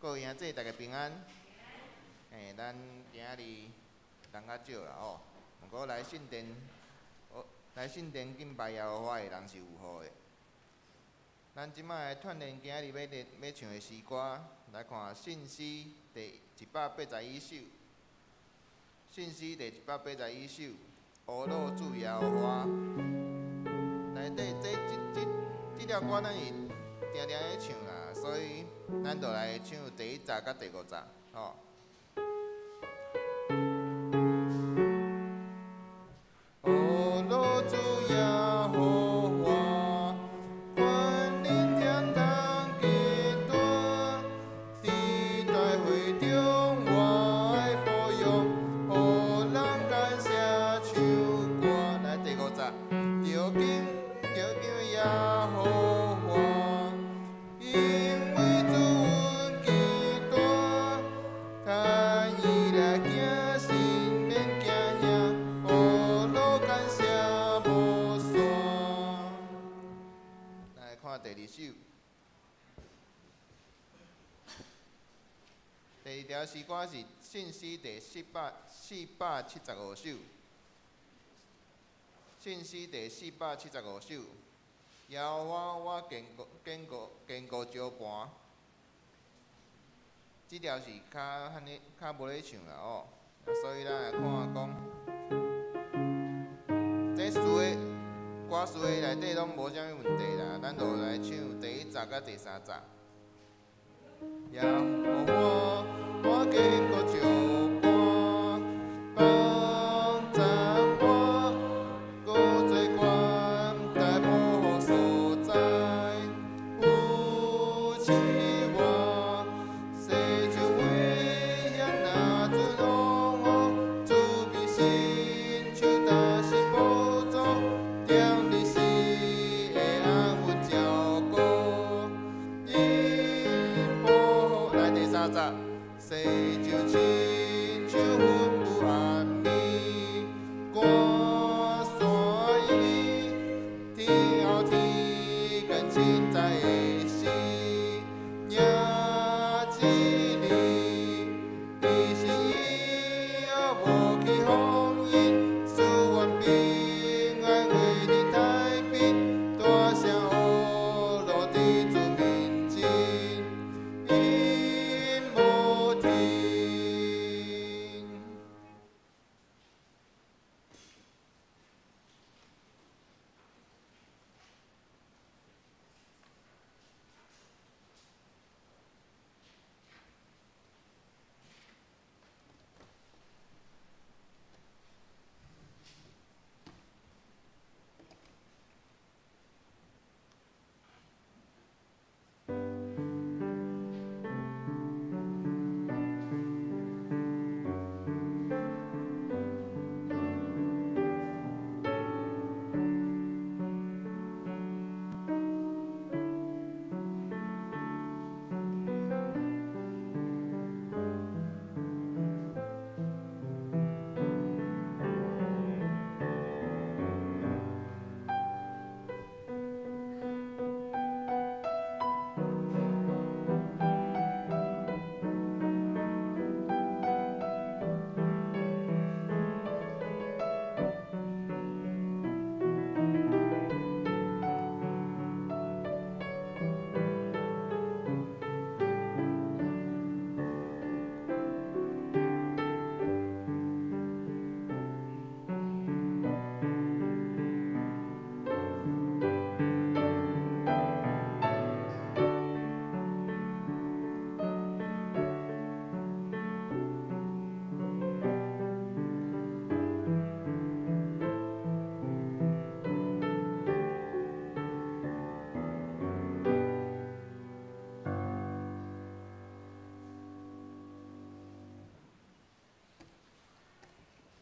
各位兄弟，大家平安。欸，咱今仔日人較少啦吼，毋過來聖殿，來聖殿敬拜耶和華的人是有福的。咱這擺來鍛鍊今仔日欲練欲唱的詩歌，來看信詩第181首。信詩第181首，烏魯主耶和華。內底這這這這條歌咱是定定咧唱啦，所以咱就來唱第一節佮第五節，吼。烏魯主耶和華，權能天堂極大，佇大會中我愛保養，予人感謝唱歌。來第五節，著敬著敬耶和華，因為主恩極大，趁伊來驚神免驚嚇，烏魯感謝無散。來看第二首，第二條詩歌是信詩第475首。信詩第475首，耶和華我堅固堅固堅固石磐。這條是較罕咧較無咧唱啦哦，所以咱來看講，這詩的歌詞的內底攏無啥物問題啦，咱就來唱第一節佮第三節。耶和華我堅固石磐，幫贊我，閣做懸大保護所在，扶持我，世上危險若陣風雨，主美伸手踏實寶座，踮日時會安穩照顧，因保護來第三節，世上親像雲霧暗暝，寒山伊天後天光凊彩的時，迎一日，伊是以後無去風雲，賜阮平安為你太平，大聲烏魯佇主面前，因無停。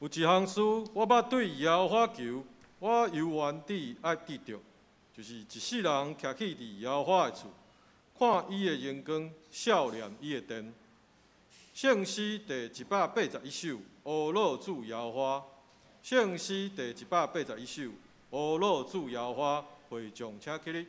有一項事，我捌對耶和華求，我猶原佇愛得著，就是一世人徛起佇耶和華的厝，看伊的榮光，數念伊的殿。聖詩第181首，烏魯主耶和華。聖詩第181首，烏魯主耶和華，會眾請起立。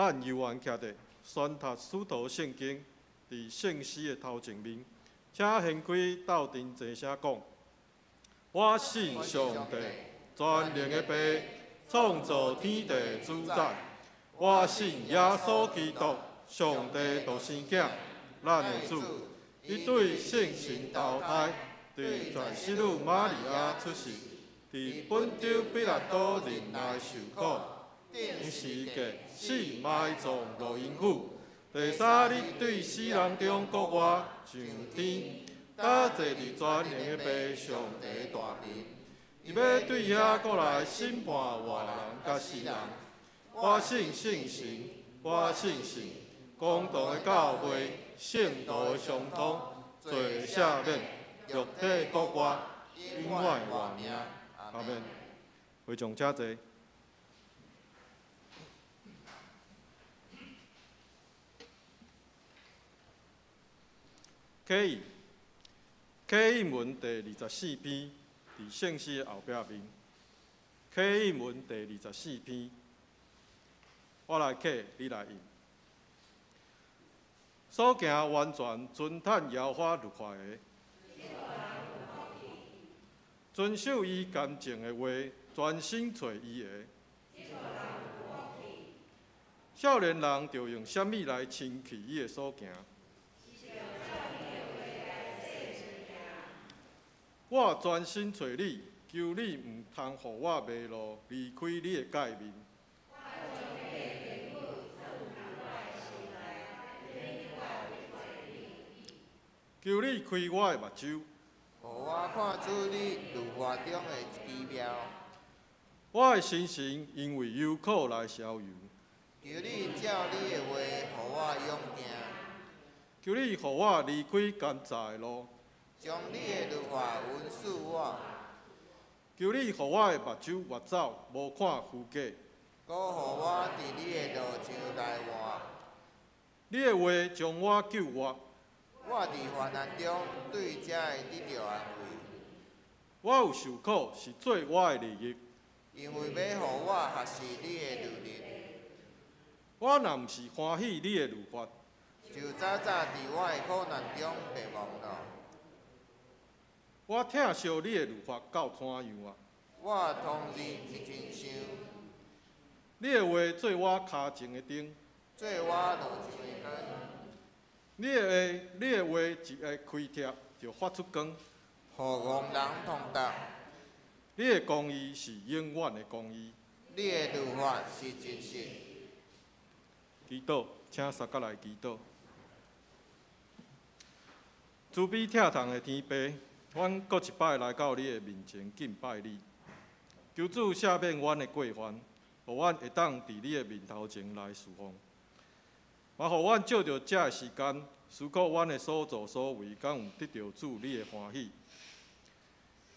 咱犹原徛著宣讀使徒聖經，佇聖詩的頭前面，請掀開鬥陣齊聲講：我信上帝，全能的父，創造天地主宰。我信耶穌基督，上帝獨生囝，咱的主。伊對聖神投胎，佇全失女瑪利亞出世，佇本丟彼拉多忍耐受苦，釘十字架，死埋葬落陰府。第三日對死人中復活，上天，搭坐佇全能的父上帝大面。伊欲對遐閣來審判活人佮死人。我信聖神，我信聖公同的教會，聖徒的相通，罪赦免，肉體復活，永遠活命。阿們。會眾請坐。啟應，啟應文第24篇，佇聖詩的後壁面。啟應文第二十四篇，我來啟，你來應。所行完全遵趁耶和華律法的，遵守伊乾淨的話，專心揣伊的。少年人著用啥物來清去伊的所行？我專心揣你，求你毋通予我迷路，離開你的誡命。求你開我的目睭，予我看出你律法中的奇妙。我的心神因為憂苦來逍遙。求你照你的話，予我勇健。求你予我離開奸詐的路。將你的律法允許我。求你予我的目睭越走，無看虛假。閣予我佇你的路上來活。你的話將我救活。我佇患難中，對這會得著安慰。我有受苦，是做我的利益。因為欲予我學習你的律例。我若毋是歡喜你的律法，就早早佇我的苦難中滅亡囉。我疼惜你的律法到怎樣啊？我當日毋真想。你的話做我跤前的燈，做我路上的光。你的話一个開帖，就發出光，予戇人通達。你的公義是永遠的公義。你的律法是真實。祈禱，請三甲來祈禱。慈悲疼痛的天父，阮閣一擺來到你的面前敬拜你，求主赦免阮的過犯，予阮會當佇你的面頭前來事奉，嘛予阮藉著這个時間，思考阮的所作所為，敢有得著主你的歡喜。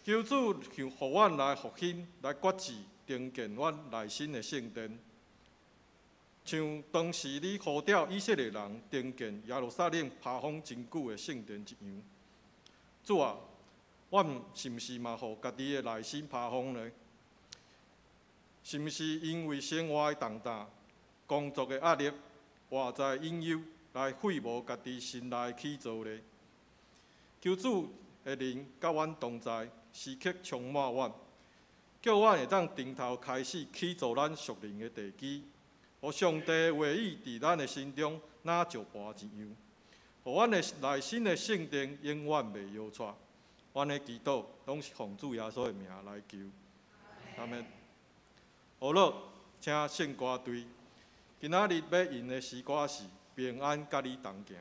求主予阮來復興，來決志，重建阮內心的聖殿，像當時你呼召以色列人重建耶路撒冷拍風真久的聖殿一樣。主啊，阮是毋是嘛予家己的內心拍風呢？是毋是因為生活的重擔、工作的壓力、外在引誘來廢無家己心內起造呢？求主的靈佮阮同在，時刻充滿阮，叫阮會當重頭開始起造咱屬靈的地基，予上帝的話語佇咱的心中若石盤一樣，予阮的內心的聖殿永遠袂搖掣。阮的祈禱攏是奉主耶穌的名來求，阿們。好了，請聖歌隊，今仔日欲吟的詩歌是《平安佮你同行》。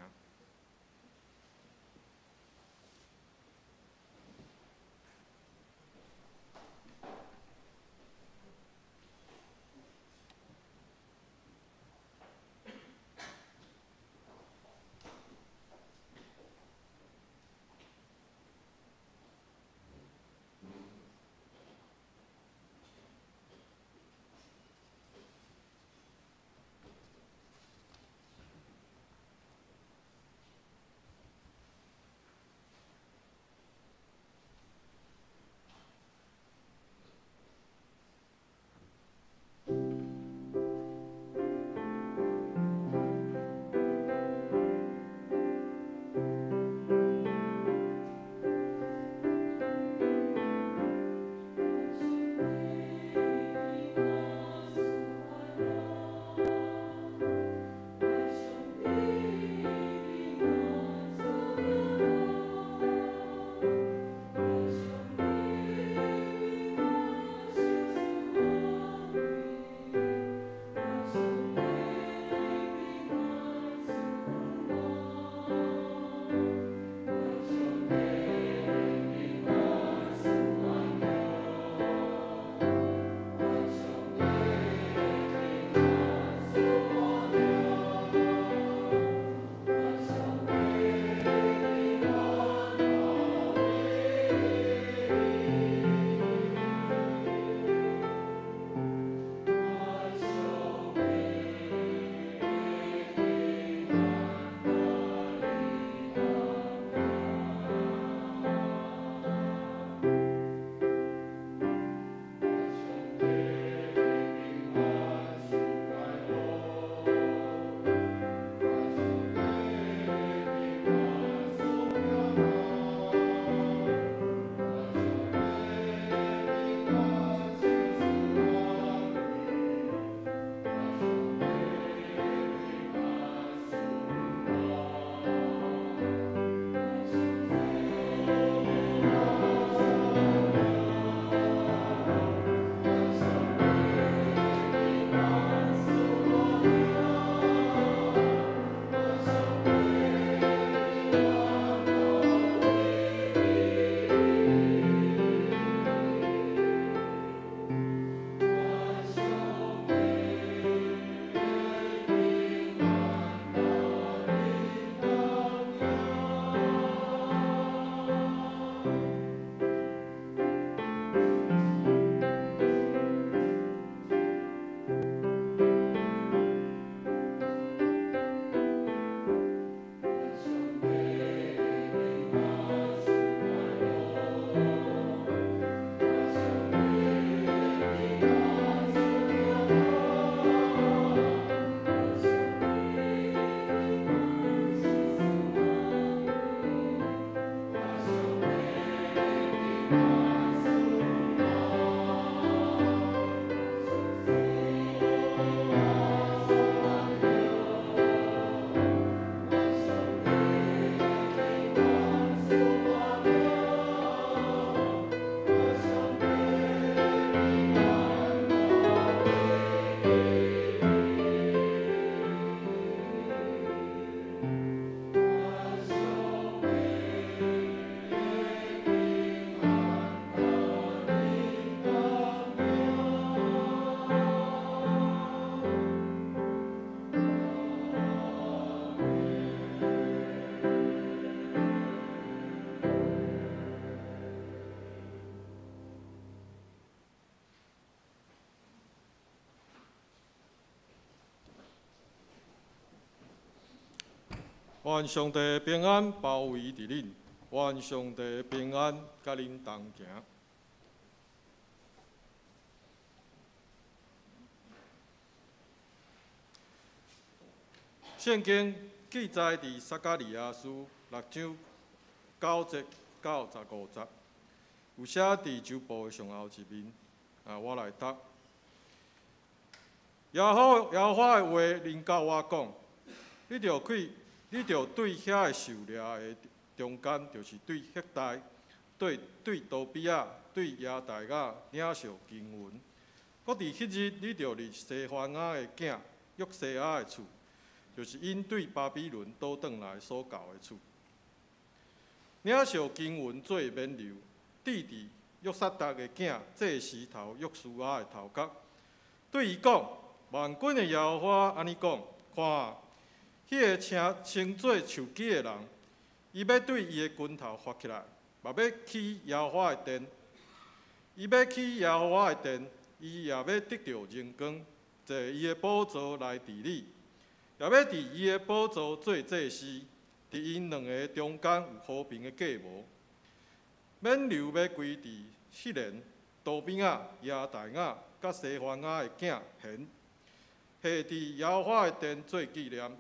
願上帝平安包圍佇恁，願上帝平安佮恁同行。聖經記載佇撒迦利亞書六章九節到十五節，有寫佇周報的上後一面。啊，我來讀。耶和華的話臨到我講：你著去，你著對遐个受掠的中間，就是對赫大、對對多比亞、對耶大雅領受經文。閣佇彼日，你著立西番雅的囝約西亞的厝。就是𪜶對巴比倫倒轉來所舊的厝，領受經文做勉勵，釘佇約撒達的囝祭司頭約書亞的頭殼，對伊講：萬軍的耶和華按呢講，看啊，彼个稱稱做樹枝的人，伊欲對伊的拳頭發起來，嘛欲起耶和華的殿，伊欲起耶和華的殿，伊也欲得著榮光，坐伊的寶座來治理。也欲佇伊的寶座做祭司，佇𪜶兩个中間有和平的計謀。勉勵欲歸佇赫連、多比亞、耶大雅、佮西番雅的囝現，下佇耶和華的殿做紀念。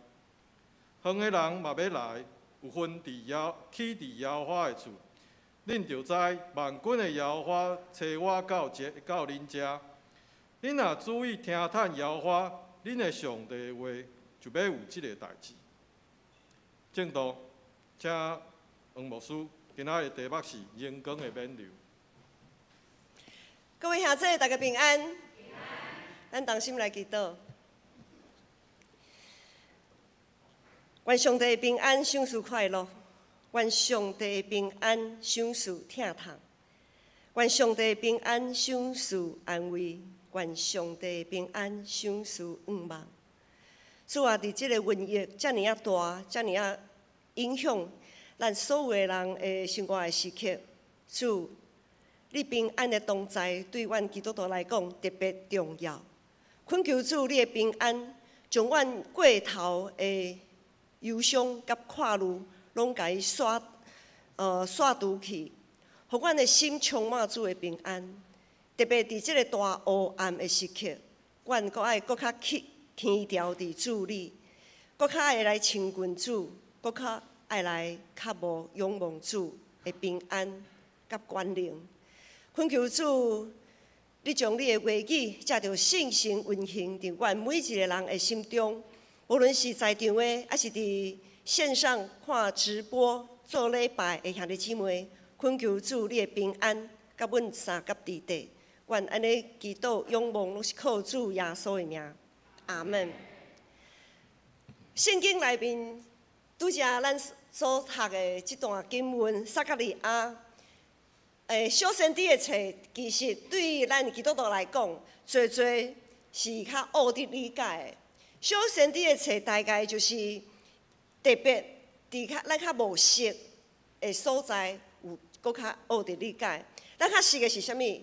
遠的人嘛欲來，有份佇耶起佇耶和華的厝。恁就知萬軍的耶和華差我到這到恁遮。恁若注意聽趁耶和華恁的上帝的話，就欲有這个代誌。正道，請黃牧師今仔日的題目是榮光的勉勵。各位兄弟，大家平安。咱同心來祈禱。願上帝平安，賞賜快樂；願上帝平安，賞賜疼痛；願上帝平安，賞賜安慰；願上帝平安，賞賜仰望。主啊，佇這个瘟疫遮爾仔大、遮爾仔影響咱所有的人的生活的時刻，主，你平安的同在對阮基督徒來講特別重要。懇求主，你的平安，將阮過頭的憂傷佮掛慮，攏共伊刷刷除去，予阮的心充滿主的平安。特別佇這个大黑暗的時刻，阮閣愛閣較去。牽牢佇主裡，閣較愛來親近主，閣較愛來渴慕仰望主的平安佮權能。懇求主，你將你的話語藉著聖神運行佇阮每一个人的心中，無論是在場的，抑是佇線上看直播做禮拜的兄弟姊妹，懇求主你的平安佮阮相佮佇底。阮按呢祈禱仰望，攏是靠主耶穌的名。阿門。聖經內面拄才咱所讀的這段經文，撒迦利亞，小先知的冊，其實對咱基督徒來講，濟濟是較學得理解的。小先知的冊大概就是特別佇較咱較無熟的所在，有閣較學得理解。咱較熟的是啥物？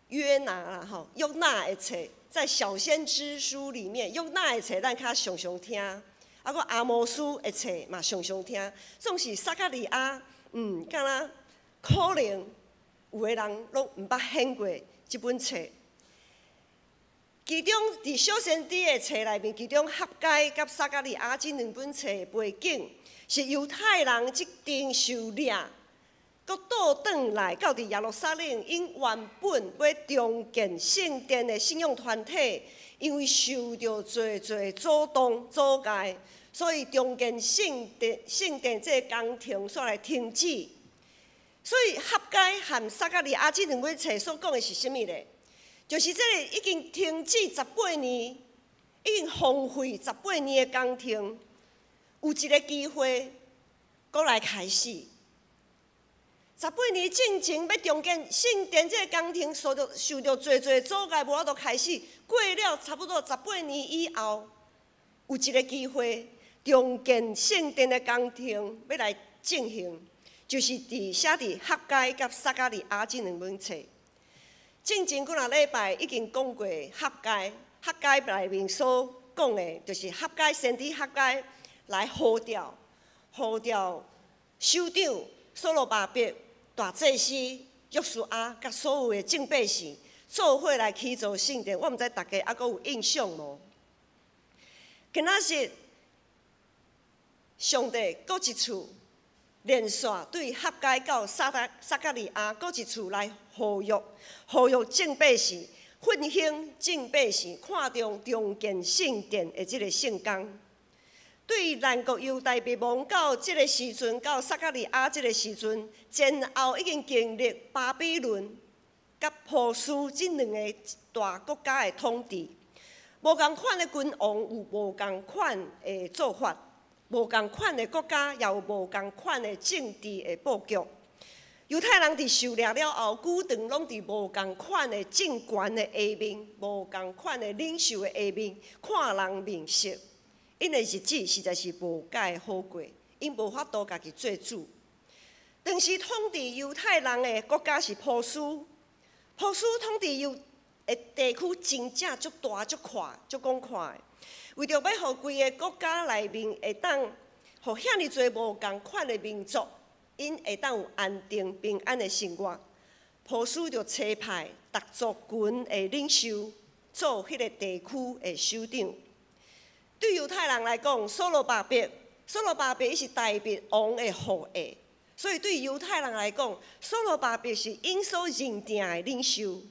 約拿啦，吼，約拿的冊。在小先知書裡面，約拿的冊咱較常常聽，啊，閣阿摩司的冊嘛常常聽。總是撒迦利亞，敢若可能有的人攏毋捌聽過這本冊。其中佇小先知的冊內面，其中哈該佮撒迦利亞這兩本冊的背景，是猶太人這陣受掠。閣倒轉來到佇耶路撒冷，𪜶原本欲重建聖殿的信仰團體，因為受著濟濟阻擋阻礙，所以重建聖殿聖殿這个工程煞來停止。所以哈該和撒迦利亞這兩本冊所講的是啥物咧？就是這个已經停止十八年，已經荒廢十八年的工程，有一个機會，閣來開始。十八年進前欲重建聖殿這个工程，受著濟濟阻礙，無法度開始。過了差不多十八年以後，有一个機會重建聖殿的工程欲來進行，就是佇寫佇哈該佮撒迦利亞這兩本冊。進前幾若禮拜已經講過哈該，哈該內面所講的，就是哈該先知哈該來號召，號召首長所羅巴伯、大祭司約書亞佮所有的眾百姓做伙來起造聖殿。我毋知大家猶閣有印象無？今仔日上帝閣一次連續對哈該到撒達撒迦利亞閣一次來呼籲，呼籲眾百姓，奮興眾百姓，看重重建聖殿的這个聖工。對南國猶大滅亡到這个時陣，到撒迦利亞這个時陣，前後已經經歷巴比倫佮波斯這兩个大國家的統治。無仝款的君王有無仝款的做法，無仝款的國家也有無仝款的政治的布局。猶太人佇受掠了後，久長攏佇無仝款的政權的下面，無仝款的領袖的下面，看人面色。𪜶的日子實在是無蓋好過，𪜶無法度家己做主。當時統治猶太人的國家是波斯，波斯統治猶的地區真正足大、足闊、足廣闊的。為著欲予規个國家內面會當，予遐爾濟無仝款的民族，𪜶會當有安定平安的生活，波斯就差派逐族群的領袖做彼个地區的首長。對猶太人來講，所羅巴伯，所羅巴伯伊是大衛王的後裔，所以對猶太人來講，所羅巴伯是𪜶所認定的領袖。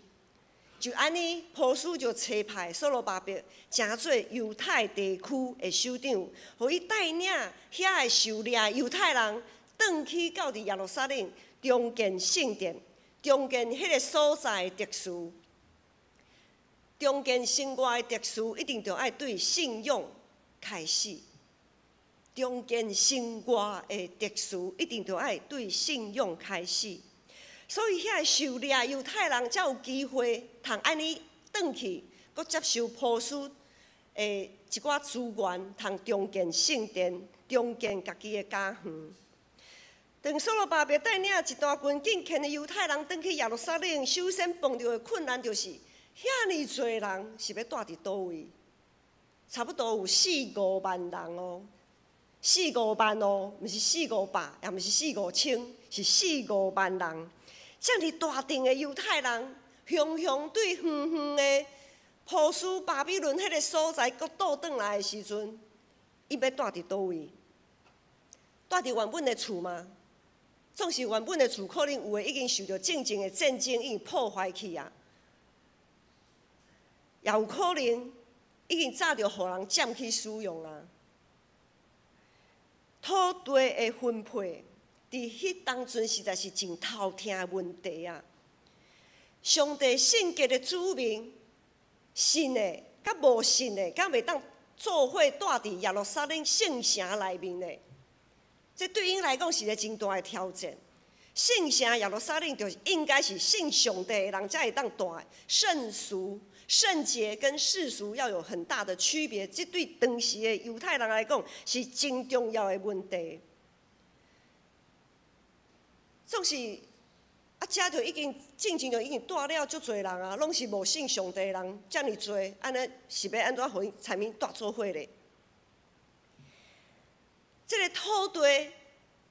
就按呢，波斯就差派所羅巴伯成做猶太地區的首長，予伊帶領遐个受掠的猶太人，轉去到佇耶路撒冷重建聖殿，重建彼个所在的秩序。重建生活的秩序，一定著愛對信仰開始。重建生活的秩序，一定著愛對信仰開始。所以，遐个受掠猶太人才有機會通按呢轉去，閣接受波斯的一寡資源，通重建聖殿，重建家己的家園。當所羅巴伯帶領一大群敬虔的猶太人轉去耶路撒冷，首先碰著的困難就是，遐爾濟人是欲蹛佇佗位？差不多有四五萬人哦，四五萬哦，毋是四五百，也毋是四五千，是四五萬人。遮爾大陣的猶太人，雄雄對遠遠的波斯巴比倫彼个所在，閣倒轉來的時陣，𪜶欲蹛佇佗位？蹛佇原本的厝嗎？總是原本的厝，可能有的已經受著戰爭的戰爭已經破壞去啊，也有可能已經早就予人佔去使用啊。土地的分配，佇彼當陣實在是真頭痛的問題啊！上帝聖潔的子民，信的佮無信的，敢袂當做伙蹛佇耶路撒冷聖城內面的？這對𪜶來講是一个真大的挑戰。聖城耶路撒冷就是應該是信上帝的人才會當蹛，聖俗、聖潔跟世俗要有很大的區別。這對當時的猶太人來講是真重要的問題。總是啊，遮就已經進前就已經蹛了足濟人啊，攏是無信上帝的人，遮爾濟，按呢是欲按怎予𪜶產物蹛做伙咧？這个土地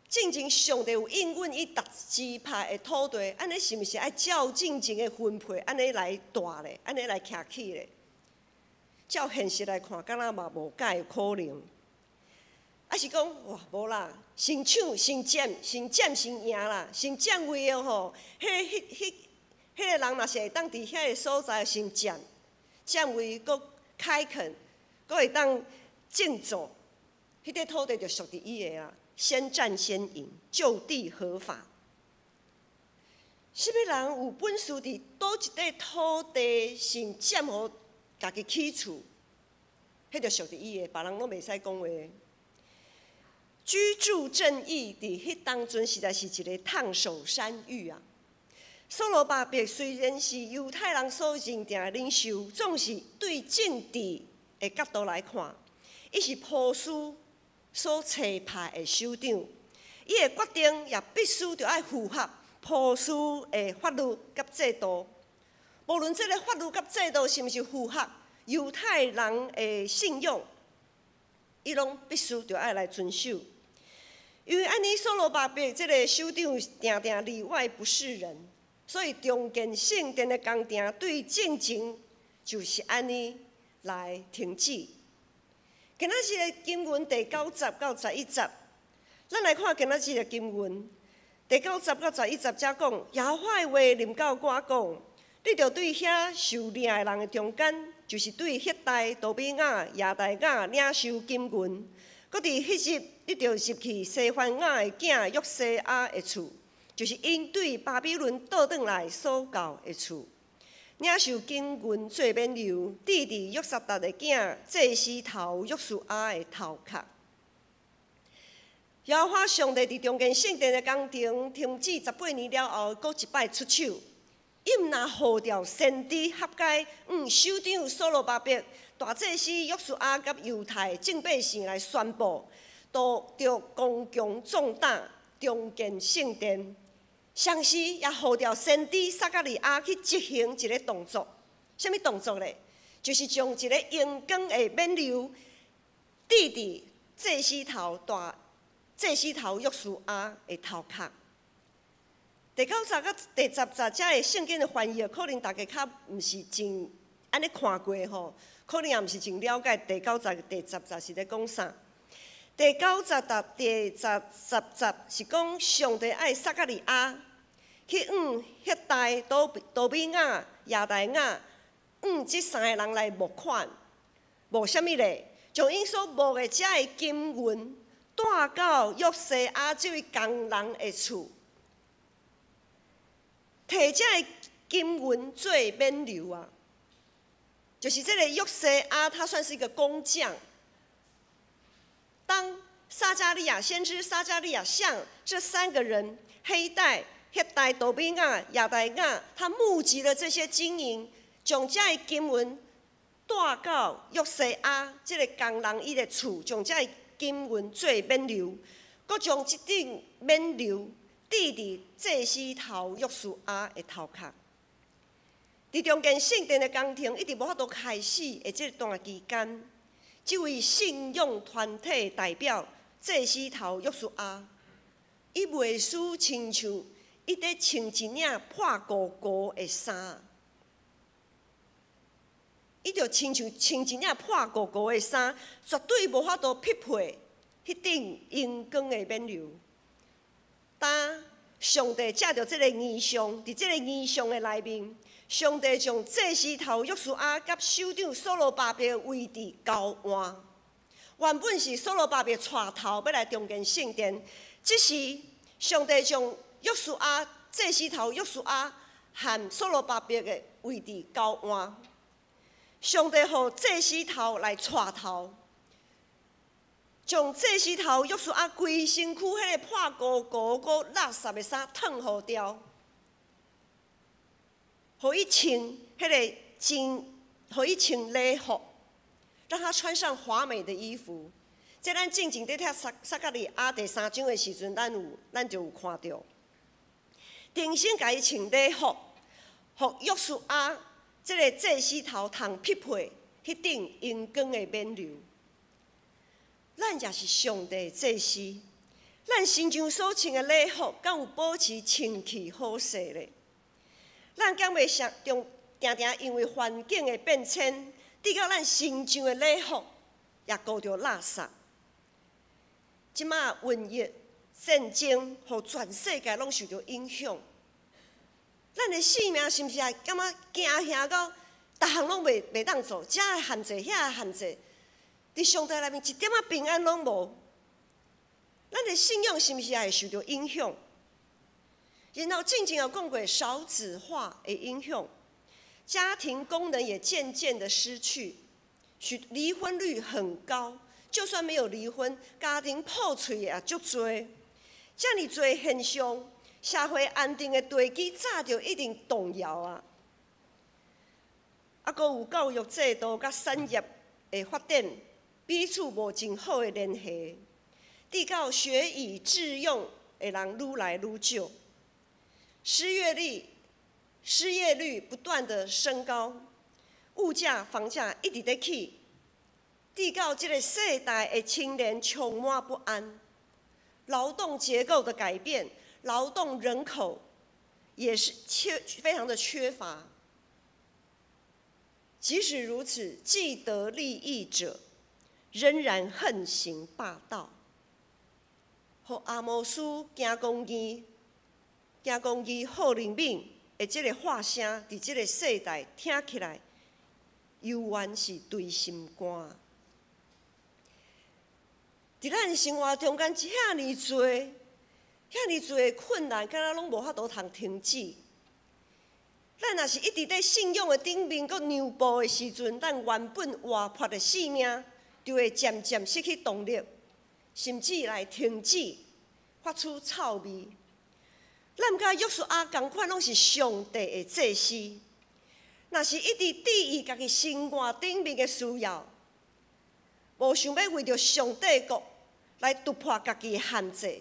進前上帝有應允伊逐支派的土地，按呢是毋是愛照進前的分配，按呢來蹛咧，按呢來徛起咧？照現實來看，敢若嘛無蓋有可能。啊是講哇，無啦，先搶先佔，先佔先贏啦，先佔位的吼，彼、彼、彼、彼个人若是會當佇遐个所在先佔，佔位閣開墾，閣會當種作，彼塊土地就屬佇伊的啊，先佔先贏，就地合法。啥物人有本事佇佗一塊土地先佔予家己起厝，彼就屬佇伊的，別人攏袂使講話。居住正義佇彼當陣實在是一个燙手山芋啊！所羅巴伯雖然是猶太人所認定的領袖，總是對政治的角度來看，伊是波斯所差派的首長，伊的決定也必須著愛符合波斯的法律佮制度。無論這个法律佮制度是毋是符合猶太人的信仰，伊攏必須著愛來遵守。因為按呢，所羅巴伯這个首長定定裡外不是人，所以重建聖殿的工程對進前就是按呢來停止。今仔日的經文第九節到十一節，咱來看今仔日的經文第九節到十一節，遮講耶和華的話臨到我講：你著對遐受領的人的中間，就是對赫大、多比雅、耶大雅領受金銀。閣佇彼日，你著入去西番雅的囝約西亞的厝，就是𪜶對巴比倫倒轉來所到的厝，領受金銀做免油，置佇約撒達的囝祭司頭約書亞的頭殼。耶和華上帝佇重建聖殿的工程停止十八年了後，閣一擺出手。伊毋若號召先知哈該，首長所羅巴伯、大祭司約書亞佮猶太眾百姓來宣布，都著剛強壯膽，重建聖殿。同時也號召先知撒迦利亞去執行一个動作，啥物動作咧？就是將一个榮光的冕旒置佇祭司頭大祭司頭約書亞的頭殼。第九節佮第十節，遮的聖經的翻譯，可能大家較毋是真按呢看過吼，可能也毋是真了解第九節、第十節是咧講啥。第九節佮第十節是講上帝愛撒迦利亞去向赫大、多比雅、耶大雅，向這三个人來募款，募啥物咧？將𪜶所募的遮的金銀帶到約西亞這位工人的厝。提這个金銀做冕旒啊，就是這个約西亞，他算是一個工匠。當撒迦利亞先知撒迦利亞向這三個人黑帶、赫大、多比雅、耶大雅，他募集了這些金銀，將這个金銀帶到約西亞這个工人伊的厝，將這个金銀做冕旒，閣將這頂冕旒置佇祭司頭約書亞的頭殼。佇重建聖殿的工程一直無法度開始的這段期間，這位信仰團體代表祭司頭約書亞，伊袂輸親像伊佇穿一領破糊糊的衫，伊就親像穿一領破糊糊的衫，絕對無法度匹配彼頂榮光的冕旒。當上帝藉著這个異象，佇這个異象的內面，上帝將祭司頭約書亞佮首長所羅巴伯的位置交換。原本是所羅巴伯帶頭欲來重建聖殿，這時上帝將約書亞祭司頭約書亞和所羅巴伯的位置交換。上帝予祭司頭來帶頭，將祭司頭約書亞規身軀彼个破糊糊、閣垃圾的衫褪予掉，予伊穿彼个真，予伊穿禮服，讓他穿上華美的衣服。這咱進前佇聽撒迦利亞第三章的時陣，咱就有看著，重新共伊穿禮服，予約書亞這个祭司頭通匹配彼頂榮光的冕旒。咱也是上帝祭司，咱身上所穿的禮服，敢有保持清氣好勢咧？咱敢袂常常定定因為環境的變遷，致到咱身上的禮服也顧著垃圾？這馬瘟疫、戰爭，予全世界攏受著影響。咱的性命是毋是也感覺驚嚇到，逐項攏袂當做，這个限制，遐个限制，佇上帝內面一點仔平安攏無。咱的信仰是毋是也會受著影響？然後進前有講過少子化的影響，家庭功能也漸漸的失去，許離婚率很高。就算沒有離婚，家庭破碎也足濟。遮爾濟現象，社會安定的地基早就已經動搖啊！啊，閣有教育制度佮產業的發展彼此無真好的聯繫，致到學以致用的人愈來愈少，失業率不斷的升高，物價房價一直咧起。直到這个世代的青年充滿不安，勞動結構的改變，勞動人口也是非常的缺乏。即使如此，既得利益者仍然橫行霸道。予阿摩司行公義、行公義好憐憫的這个話聲，佇這个世代聽起來，猶原是錘心肝。佇咱生活中間，遮爾濟、遐爾濟的困難，敢若攏無法度通停止。咱若是一直佇信仰的頂面，閣讓步的時陣，咱原本活潑的生命就會漸漸失去動力，甚至來停止，發出臭味。咱佮約書亞仝款，攏是上帝的祭司。若是一直注意家己生活頂面的需要，無想欲為著上帝國來突破家己的限制，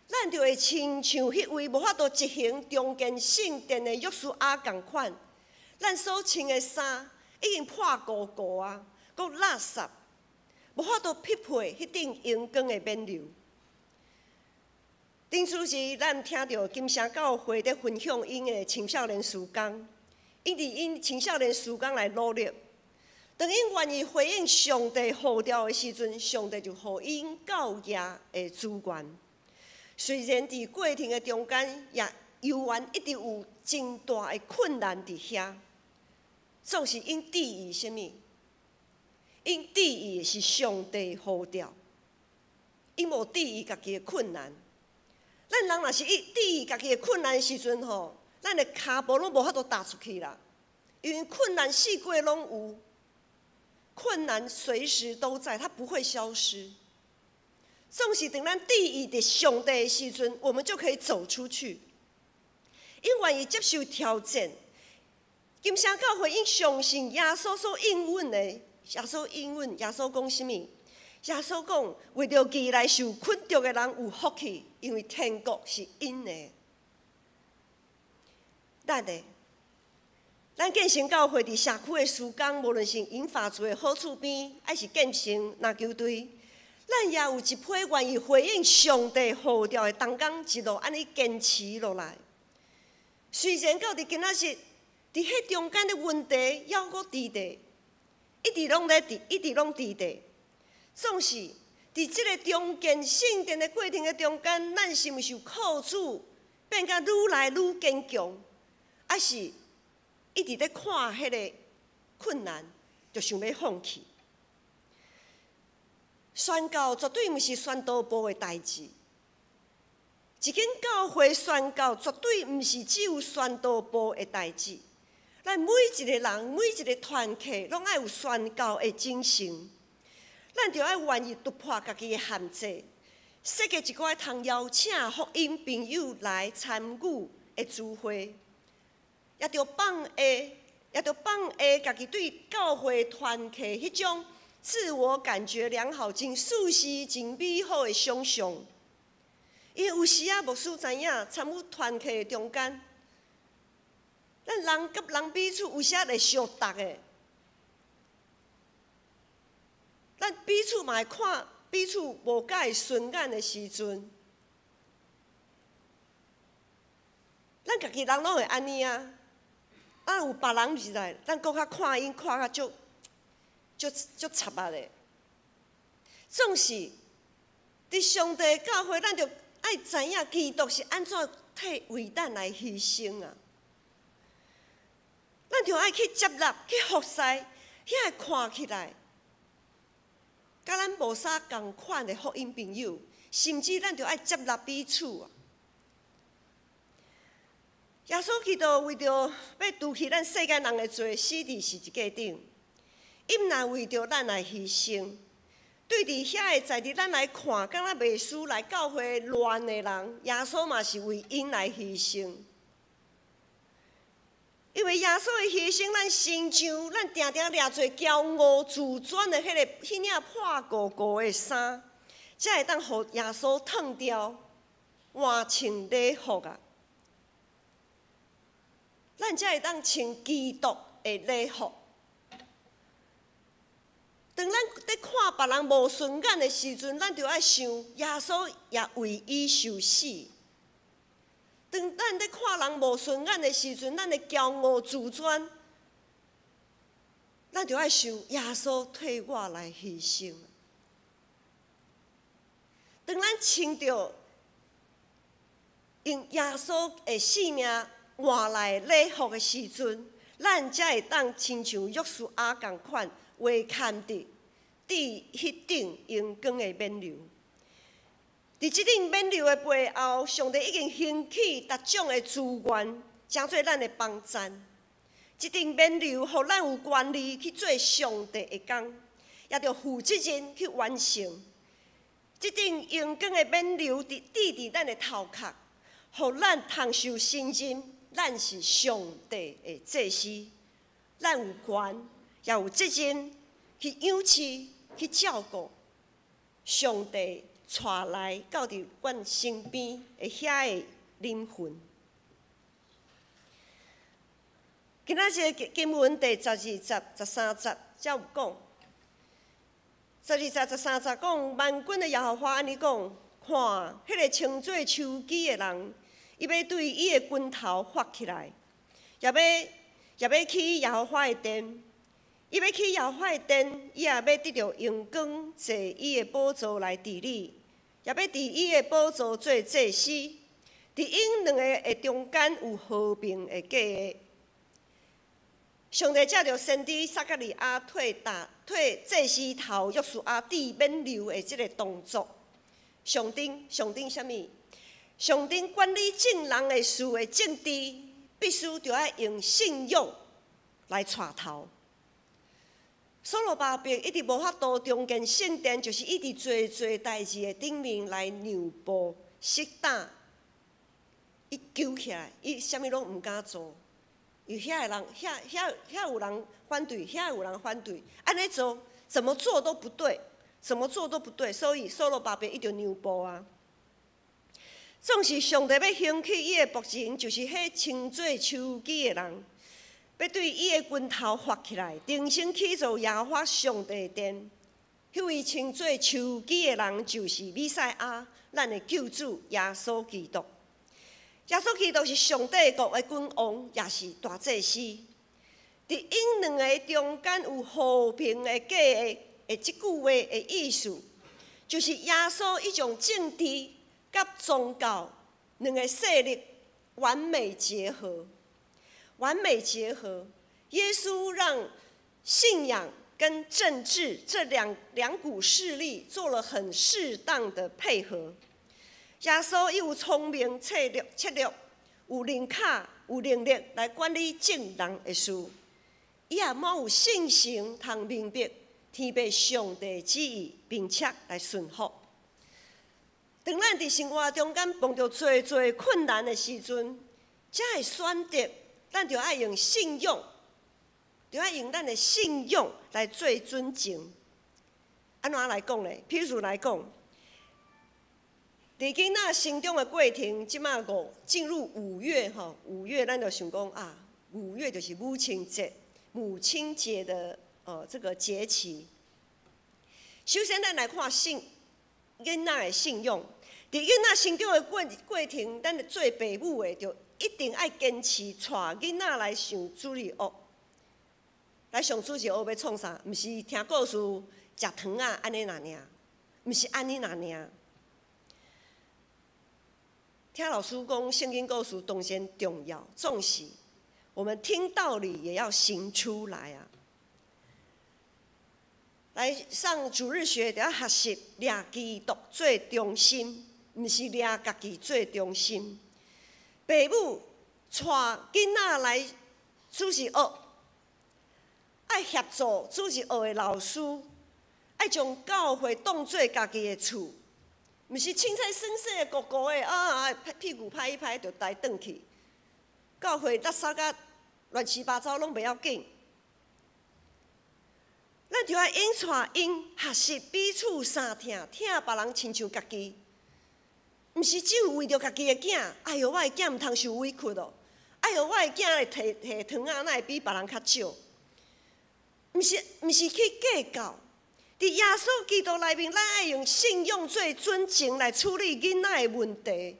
咱就會親像彼位無法度執行重建聖殿的約書亞仝款，咱所穿的衫已經破糊糊啊，閣垃圾，無法度匹配彼頂榮光的冕旒。頂主日咱聽著金城教會佇分享𪜶的青少年事工，𪜶佇𪜶青少年事工來努力。當𪜶願意回應上帝呼召的時陣，上帝就予𪜶教業的資源。雖然佇過程的中間，也猶原一直有真大的困難佇遐，總是𪜶注意啥物？𪜶注意的是上帝呼召，𪜶無注意家己的困難。咱人若是一注意家己的困難的時陣吼，咱的跤步攏無法度踏出去啦。因為困難四季攏有，困難隨時都在，它不會消失。總是當咱注意佇上帝的時陣，我們就可以走出去。𪜶願意接受挑戰，金城教會𪜶相信耶穌所應允的，耶穌應允，耶穌講啥物？耶穌講，為著義來受困著的人有福氣，因為天國是𪜶的。咱的，咱建成教會佇社區的事工，無論是銀髮族的好厝邊，抑是建成籃球隊，咱也有一批願意回應上帝呼召的同工，一路按呢堅持落來。雖然到佇今仔日，佇彼中間的問題猶閣佇咧，一直攏咧佇，一直攏佇咧。總是佇這個重建聖殿的過程的中間，咱是毋是有靠主變甲愈來愈堅強，抑是一直咧看彼个困難，就想欲放棄？宣教絕對毋是宣道部的代誌。一間教會宣教絕對毋是只有宣道部的代誌。咱每一个人、每一个團契，攏愛有宣教的精神。咱著愛願意突破家己的限制，設計一寡通邀請福音朋友來參與的聚會，也著放下，也著放下家己對教會團契彼種自我感覺良好、真舒適、真美好的想象。因為有時仔牧師知影參與團契的中間，咱人佮人彼此有時仔會相觸的。咱彼此嘛會看彼此無佮意順眼的時陣，咱家己人攏會按呢啊。啊，有別人入來，咱閣較看𪜶看較足足足插目的。總是佇上帝教會，咱著愛知影基督是按怎替為咱來犧牲啊！咱著愛去接納、去服侍，遐个看起來佮咱無啥仝款的福音朋友，甚至咱著愛接納彼此啊！耶穌基督為著欲除去咱世間人的罪，死佇十字架頂，伊毋但為著咱來犧牲，對佇遐个在佇咱來看，敢若袂輸來教會亂的人，耶穌嘛是為𪜶來犧牲。因為耶穌的犧牲，咱身上咱定定掠做驕傲自尊的彼个彼領破糊糊的衫，才會當予耶穌脫掉，換穿禮服啊！咱才會當穿基督的禮服。當咱佇看別人無順眼的時陣，咱就愛想耶穌也為伊受死。當咱佇看人無順眼的時陣，咱的驕傲自尊，咱就愛想耶穌替我來犧牲。當咱穿著用耶穌的性命換來禮服的時陣，咱才會當親像約書亞仝款話牽佇佇彼頂榮光的冕旒。佇這頂冕旒的背後，上帝已經興起達種的資源，成做咱的幫贊。這頂冕旒，予咱有權利去做上帝的工，也著負責任去完成。這頂榮光的冕旒，佇戴佇咱的頭殼，予咱通受信任，咱是上帝的祭司，咱有權也有責任去養飼、去照顧上帝帶來到佇阮身邊的遐個靈魂。今仔日經文第十二節、十三節才有講。十二節、十三節講，萬軍的耶和華按呢講：看，彼個稱做樹枝的人，伊欲對伊的拳頭發起來，也欲起耶和華的殿，伊欲起耶和華的殿，伊也欲得著榮光，坐伊的寶座來治理，也欲佇伊的寶座做祭司。佇𪜶兩个的中間有和平的計劃。上帝藉著先知撒迦利亞替大替祭司頭約書亞戴冕旒的這个動作，象徵象徵啥物？象徵管理眾人的事的政治，必須著愛用信仰來帶頭。所羅巴伯一直無法度重建聖殿，就是伊佇濟濟代誌的頂面來讓步、適當，伊揪起來，伊啥物攏毋敢做。有遐个人，遐遐遐有人反對，遐有人反對，按呢做，怎麼做都不對，怎麼做都不對，所以所羅巴伯伊就讓步啊。總是上帝欲興起伊的僕人，就是彼稱做樹枝的人，欲對伊的拳頭發起來，重新起造耶和華上帝的殿。彼位稱做樹枝的人，就是彌賽亞，咱的救主耶穌基督。耶穌基督是上帝國的君王，也是大祭司。佇𪜶兩个中間有和平的計劃的這句話的意思，就是耶穌伊將政治佮宗教兩个勢力完美結合，完美結合。耶穌讓信仰跟政治這兩股勢力做了很適當的配合。耶穌伊有聰明策略，策略有靈巧，有能力來管理眾人的事。伊也滿有信心，通明白天父上帝旨意，並且來順服。當咱佇生活中間碰著濟濟困難的時陣，才會選擇，咱著愛用信仰，著愛用咱的信仰來做準繩。按怎來講咧？譬如來講，佇囡仔成長的過程，這馬五進入五月吼，五月咱就想講啊，五月就是母親節，母親節的這個節期。首先，咱來看信囡仔的信仰。佇囡仔成長的過程，咱做爸母的就一定愛堅持帶囡仔來上主日學，來上主日學欲創啥？毋是聽故事、食糖仔按呢爾爾，毋是按呢爾爾。聽老師講聖經故事當然重要，總是我們聽道理也要行出來啊！來上主日學，著愛學習掠基督做中心，毋是掠家己做中心。爸母帶囡仔來主日學，愛協助主日學的老師，愛將教會當做家己的厝。毋是凊彩耍耍的、糊糊的啊，屁股拍一拍就來轉去。教會垃圾甲亂七八糟攏袂要緊。咱就愛𪜶帶𪜶學習彼此相疼，疼別人親像家己。毋是只有為著家己的囝，哎喲，我的囝毋通受委屈哦。哎喲，我的囝會提提糖仔，哪會比別人較少？毋是，毋是去計較。佇耶穌基督內面，咱愛用信仰做準繩來處理囡仔的問題，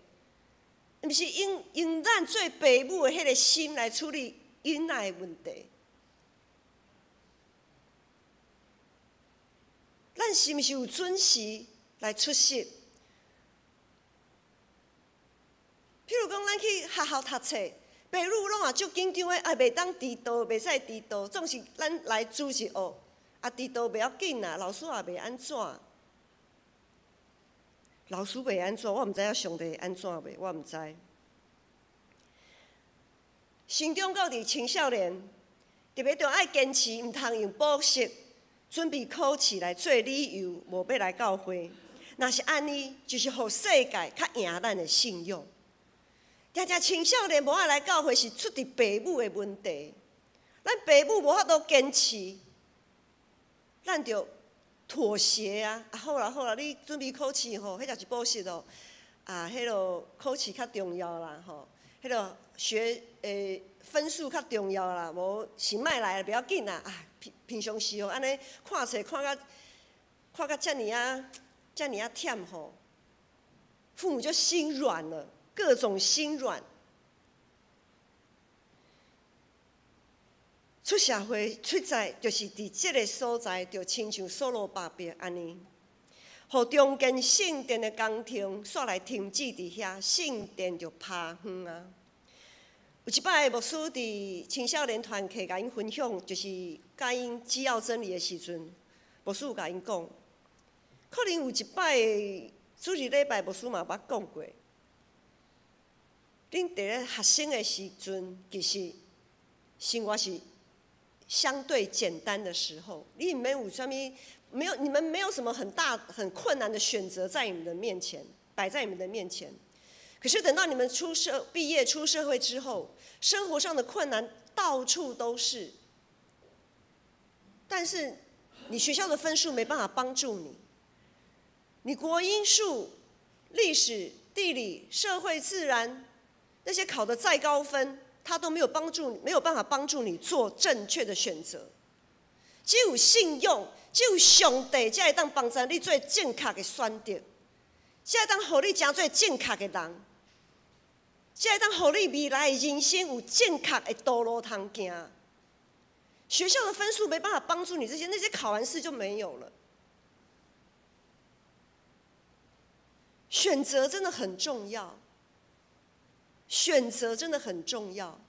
毋是用咱做爸母的彼个心來處理囡仔的問題。咱是毋是有準時來出席？譬如講，咱去學校讀冊，爸母攏也足緊張的，啊，袂當遲到，袂使遲到，總是咱來主日學，啊，遲到袂要緊啦，老師也袂按怎，老師袂按怎，我毋知影上帝會按怎袂，我毋知。成長到佇青少年，特別著愛堅持，毋通用補習、準備考試來做理由，無欲來教會。若是按呢，就是予世界較贏咱的信仰。定定青少年無愛來教會，是出佇爸母的問題。咱爸母無法度堅持，咱著妥協啊！啊好啦好啦，你準備考試吼，彼才是補習哦。啊，彼个考試較重要啦吼，彼个學分數較重要啦，無是莫來袂要緊啦。啊，平常時吼，按呢看冊看甲遮爾仔遮爾仔忝吼，父母就心軟了。各種心軟，出社會出在就是佇這个所在，就親像所羅巴伯按呢，予重建聖殿的工程煞來停止佇遐，聖殿就拋荒啊。有一擺牧師佇青少年團契共𪜶分享，就是教𪜶基要真理的時陣，牧師有共𪜶講，可能有一擺主日禮拜牧師嘛捌講過。恁佇咧學生的時陣，其實生活是相對簡單的時候，你毋免有啥物，沒有，你們沒有什麼很大很困難的選擇在你們的面前，擺在你們的面前。可是等到你們畢業出社會之後，生活上的困難到處都是。但是你學校的分數沒辦法幫助你，你國英數、歷史、地理、社會、自然。那些考得再高分，他都沒有幫助，沒有辦法幫助你做正確的選擇。只有信仰，只有上帝，才會當幫助你做正確的選擇，才會當予你成做正確的人，才會當予你未來的人生有正確的道路通行。學校的分數沒辦法幫助你這些，那些考完試就沒有了。選擇真的很重要。選擇真的很重要。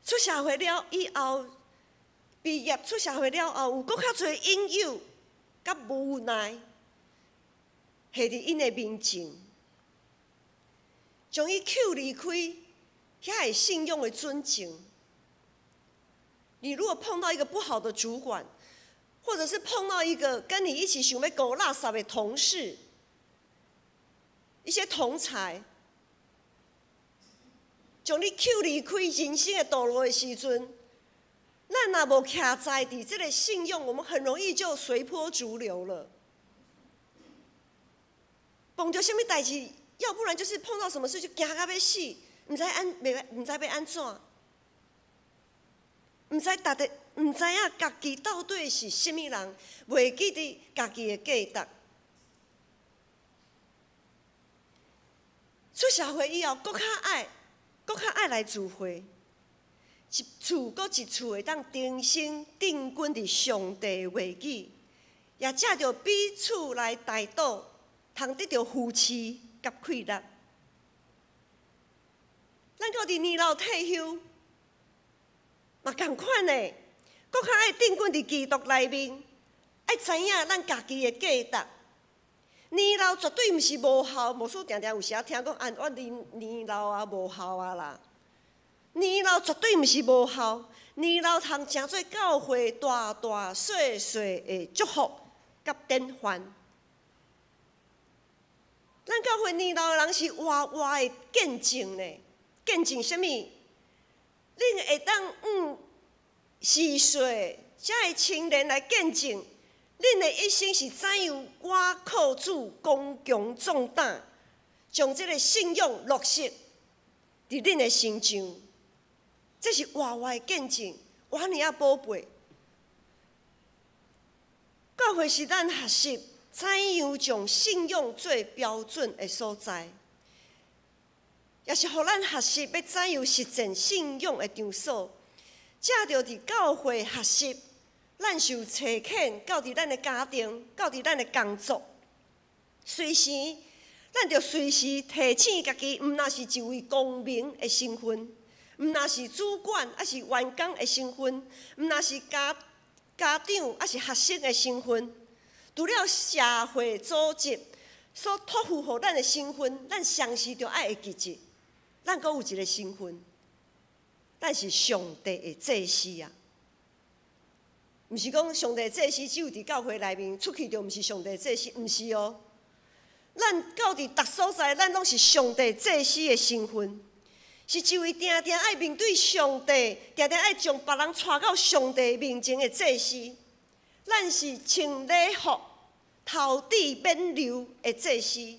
出社會了以後，畢業出社會了後，有閣較濟引誘、佮無奈，下佇𪜶的面前，將伊抾離開遐个信仰的準繩。你如果碰到一個不好的主管，或者是碰到一個跟你一起想欲孤垃圾的同事，一些同儕。將你抾離開人生的道路的時陣，咱若無徛在佇這个信仰，我們很容易就隨波逐流了。碰著啥物代誌，要不然就是碰到什麼事就驚甲欲死，毋知按，袂，毋知欲按怎，毋知逐个，毋知影家己到底是啥物人，袂記得家己的價值。出社會以後，閣較愛。閣較愛來聚會，一次閣一次會當重新定睛佇上帝話語，也藉著彼此來代禱，通得著扶持佮氣力。咱到佇年老退休，嘛仝款的，閣較愛定睛佇基督內面，愛知影咱家己的價值。年老絕對毋是無效，牧師定定有時仔聽講，啊，我年老啊，無效啊啦。年老絕對毋是無效，年老通成做教會大大細細的祝福佮典範。咱教會年老的人是活活的見證呢，見證啥物？恁會當50歲才的青年來見證。恁的一生是怎樣倚靠主、剛強壯膽，將這个信仰落實佇恁的身上，這是活活的見證，偌爾仔寶貝。教會是咱學習怎樣將信仰做標準的所在，也是予咱學習欲怎樣實踐信仰的場所。藉著佇教會學習，咱受差遣到佇咱的家庭，到佇咱的工作，隨時咱著隨時提醒家己，毋若是一位公民的身份，毋若是主管，抑是員工的身份，毋若是家長，抑是學生的身份。除了社會組織所託付予咱的身份，咱常時著愛會記得，咱閣有一個身份，咱是上帝的祭司啊！毋是講上帝祭司只有佇教會內面，出去就毋是上帝祭司，毋是哦。咱到佇逐所在，咱攏是上帝祭司的身份，是一位定定愛面對上帝，定定愛將別人帶到上帝面前的祭司。咱是穿禮服、頭戴冕旒的祭司。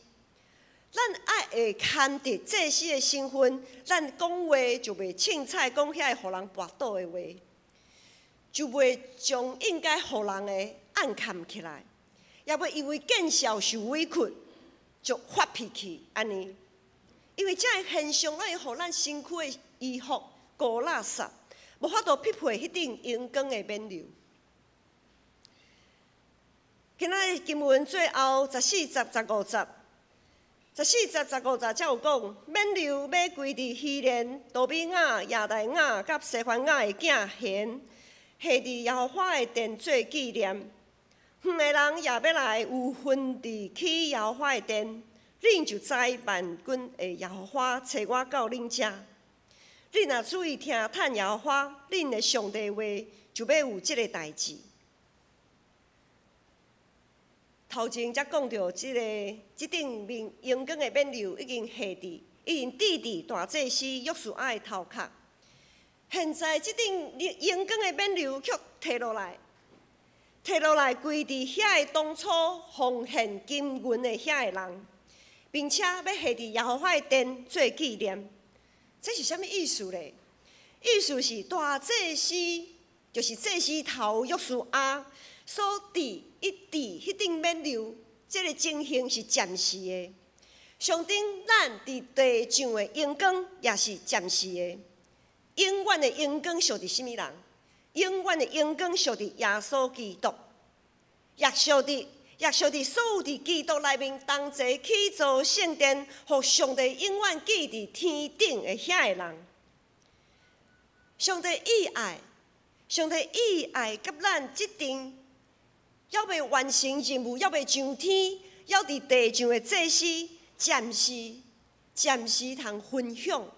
咱愛會牽著祭司的身份，咱講話就袂凊彩講遐個予人跋倒的話，就袂將應該予人的按崁起來，也袂因為見笑受委屈就發脾氣按呢。因為這个現象，攏會予咱身軀的衣服糊垃圾，無法度匹配彼頂榮光的冕旒。今仔日經文最後14節、15節，14節、15節才有講，冕旒欲歸佇希連、多比雅、耶大雅佮西番雅的囝現，下佇耶和華的殿做紀念。遠的人也欲來有份佇起耶和華的殿，恁就知萬軍的耶和華差我到恁遮。恁若注意聽趁耶和華恁的上帝話，就欲有這个代誌。頭前才講著這个這頂面榮光的冕旒已經下佇，已經戴佇大祭司約書亞的頭殼。現在這頂榮光的冕旒卻提落來，提落來歸佇遐个當初奉獻金銀的遐个人，並且欲下佇耶和華的殿做紀念。這是啥物意思咧？意思是大祭司就是祭司頭約書亞所戴伊戴彼頂冕旒，這个情形是暫時的。相等咱佇地上的榮光也是暫時的。永遠的榮光屬佇啥物人？永遠的榮光屬佇耶穌基督，也屬佇所有佇基督內面同齊起造聖殿，予上帝永遠記佇天頂的遐个人。上帝意愛，上帝意愛佮咱這陣猶未完成任務，猶未上天，猶佇地上的祭司，暫時通分享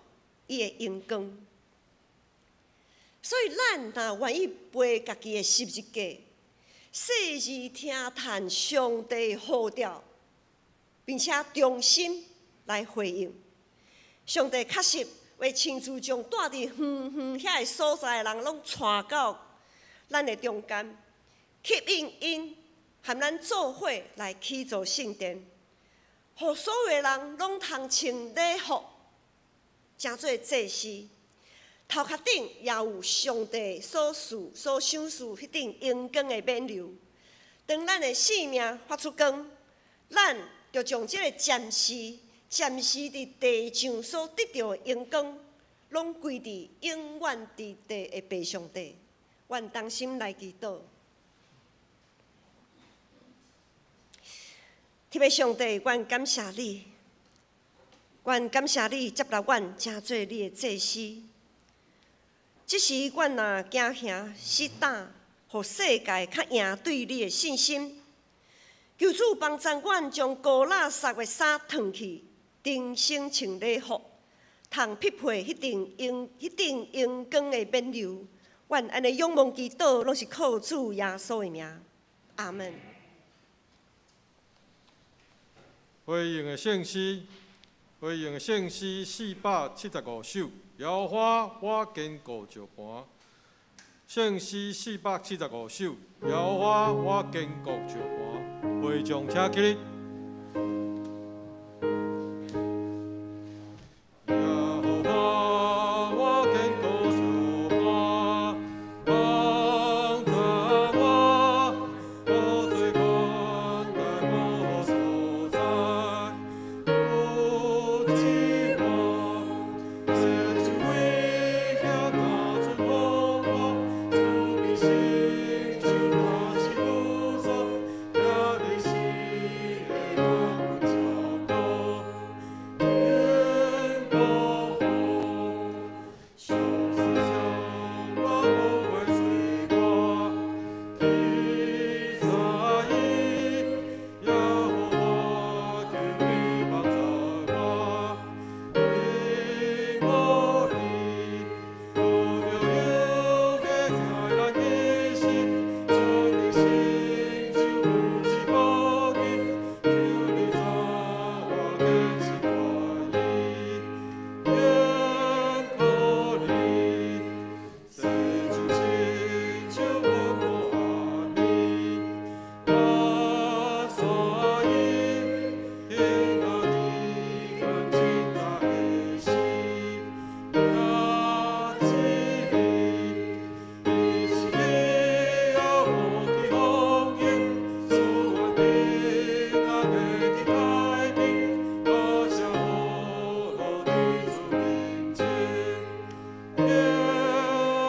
伊的榮光。所以，咱若願意背家己的十字架，細緻聽趁上帝呼召，並且忠心來回應，上帝確實會親自將住佇遠遠遐个所在的人攏帶到咱的中間，吸引𪜶和咱做伙來起造聖殿，予所有的人攏通穿禮服，成做祭司。頭殼頂也有上帝所賜、所賞賜彼頂榮光的冕旒。當咱的性命發出光，咱就將這个暫時佇地上所得著的榮光，攏歸佇永遠佇地的父上帝。阮同心來祈禱。天父上帝，阮感謝你，阮感謝你接納阮，成做你的祭司。這時，阮若驚嚇失膽，予世界較贏對你的信心。求主幫助阮將糊垃圾的衫脫去，重新穿禮服，通匹配彼頂榮光的冕旒。阮按呢仰望祈禱，攏是靠主耶穌的名。阿門。回應的聖詩，回應的聖詩475首。耶和華，我堅固石磐。聖詩475首。耶和華，我堅固石磐。會眾請起立。耶和華，我堅固石磐，幫助我，無罪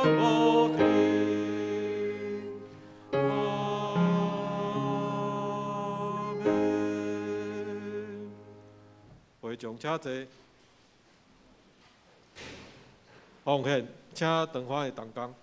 無停。阿們。會眾請坐。奉獻，請長歡的同工。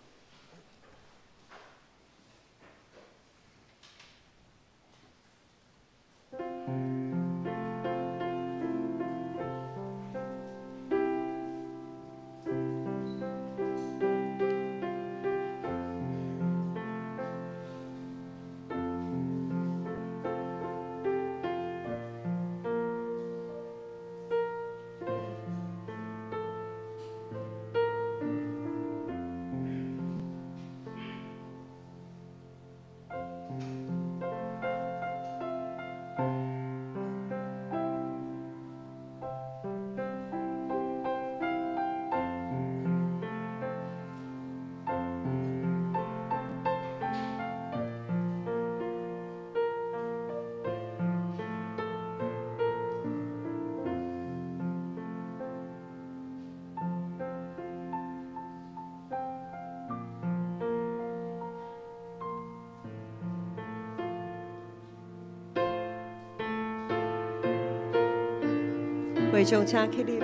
會眾請起立。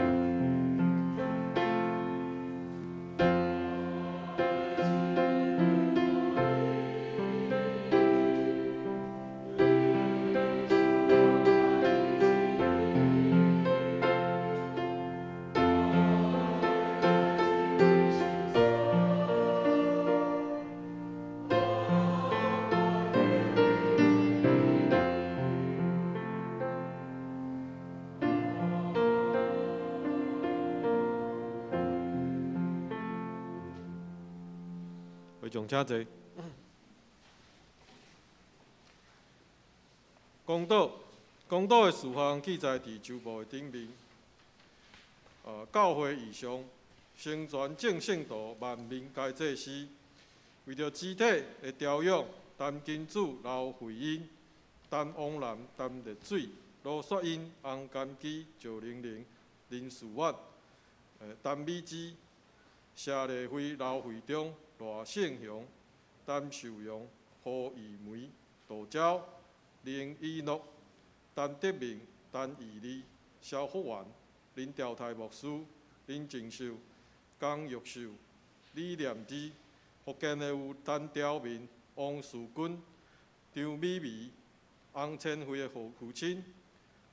會眾請坐。公道，公道的事項記載佇周報的頂面。教會異象，成全眾聖徒，萬民皆祭司，為著肢體的調養，陳金柱、劉慧英、陳王南、陳麗水、羅雪英、洪甘基、趙玲玲、林淑婉、陳美芝、谢丽辉、刘惠中、赖胜雄、陈秀荣、何义梅、杜娇、林以诺、陈德明、陈义利、萧福元、林兆泰牧师、林静秀、江玉秀、李念之。福建的有陈朝明、王树军、张美美、洪千惠的父亲，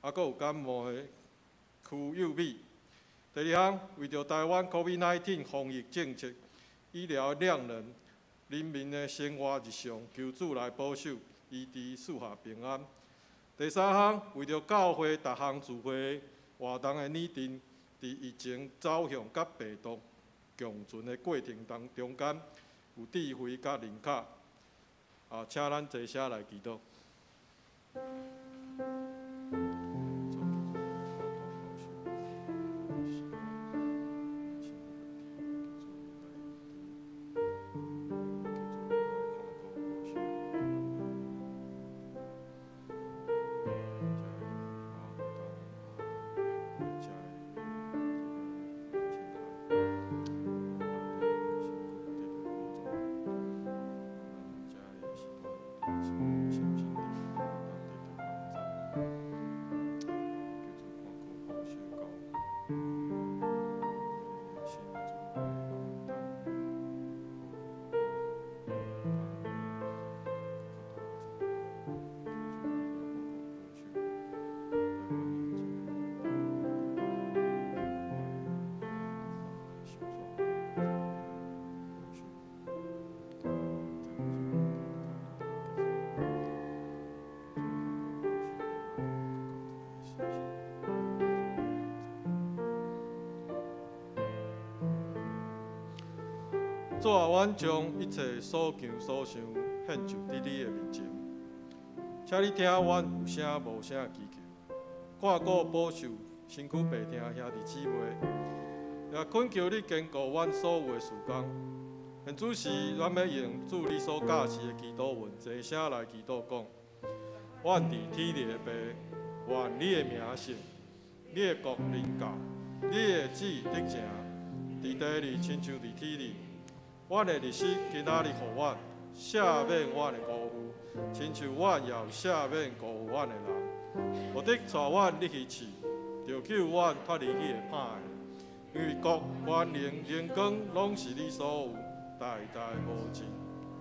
阁有感冒的柯幼美。第二项，为著台湾 COVID-19 防疫政策、医疗量能、人民的生活日常，求主来保守，医治赐下平安。第三项，为著教会逐项聚会活动的拟定，伫疫情走向佮病毒共存的过程当中间，有智慧佮认可。请咱坐下来祈祷。主啊，阮將一切所求所想獻上佇你的面前，請你聽阮有聲無聲的祈求，看顧保守身軀病痛兄弟姊妹，也懇求你堅固阮所有的事工。現此時，咱欲用主你所教示的祈禱文，齊聲來祈禱講：阮佇天裡的父，願你的名聖，你的國臨到，你的旨得成，佇地裡親像佇天裡。阮的利息今仔日予阮，赦免阮的辜负，親像阮也有赦免辜負阮的人。無得帶阮入去試，著救阮脫離彼个歹的。因為國、權能、榮光，攏是你所有，代代無盡。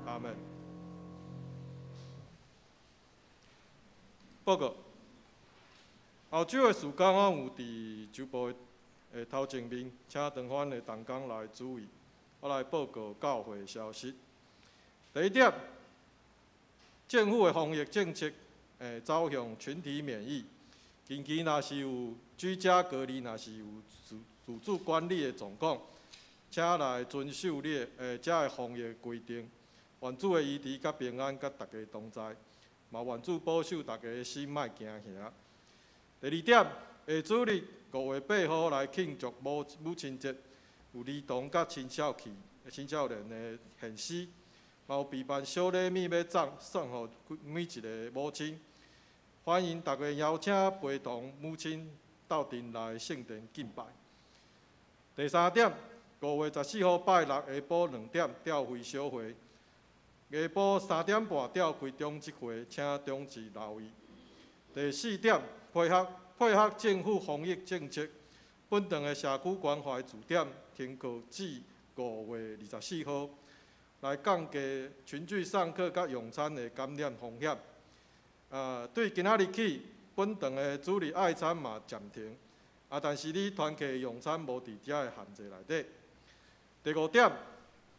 阿們。報告。後週的事工，我有佇周報的頭前面，請長番的同工來注意。我來報告教會消息。第一點，政府的防疫政策，走向群體免疫。近期若是有居家隔離，若是有自主管理的狀況，請來遵守你的遮的防疫規定。願主的醫治佮平安，佮大家同在。嘛願主保守大家的心，莫驚嚇。第二點，下主日5月8號來慶祝母親節，有兒童佮青少年的獻詩，嘛有備辦小禮物欲送予每一个母親。歡迎大家邀請陪同母親鬥陣來聖殿敬拜。第三點，5月14號拜六下晡2點吊會小會，下晡3點半召開長執會，請長執留意。第四點，配合政府防疫政策，本堂的社區關懷駐點停課至5月24號，來降低群聚上課佮用餐的感染風險。對今仔日起，本堂的主日愛餐嘛暫停，但是你團契用餐無佇遮的限制內底。第五點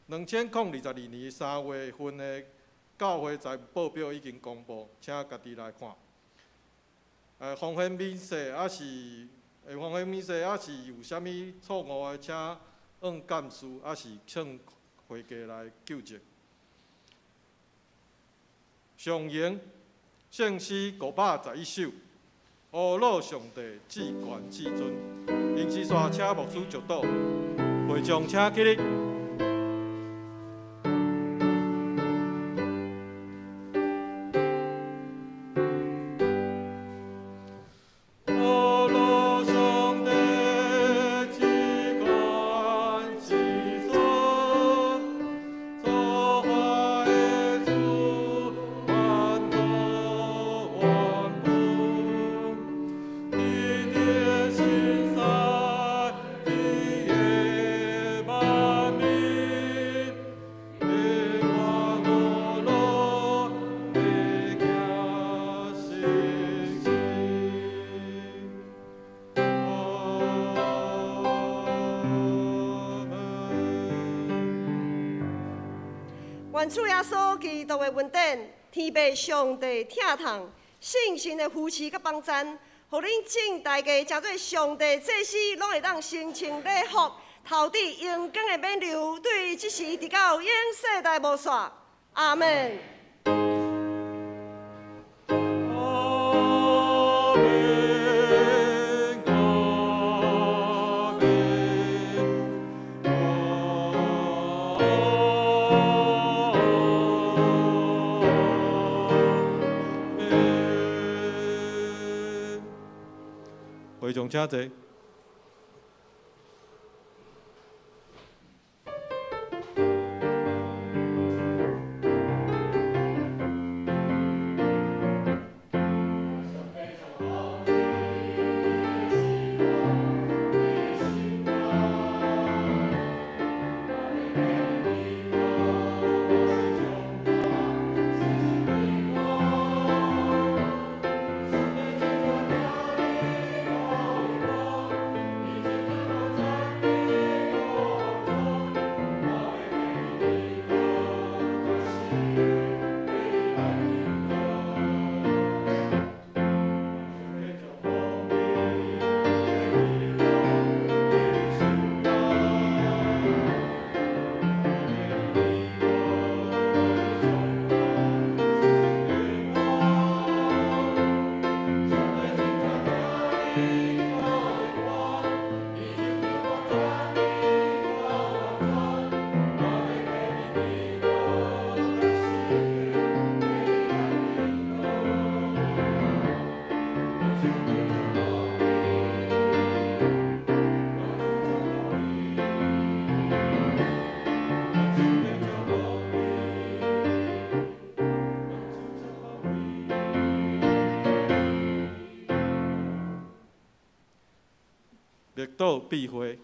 ，2022年3月份的教會財務報表已經公布，請家己來看。風險明細抑是，風險明細抑是有啥物錯誤的，請按幹事抑是請會計來糾正。上行聖詩511首，阿樂上帝至懸至尊，吟詩煞請牧師祝禱，會眾請起立。願主耶穌基督的恩典，天父上帝疼痛，聖神的扶持佮幫贊，予恁眾大家成做上帝祭司，攏會當身穿禮服，頭戴榮光的冕旒，對這時直到永世代無煞。阿們。會眾請坐。倒避禍。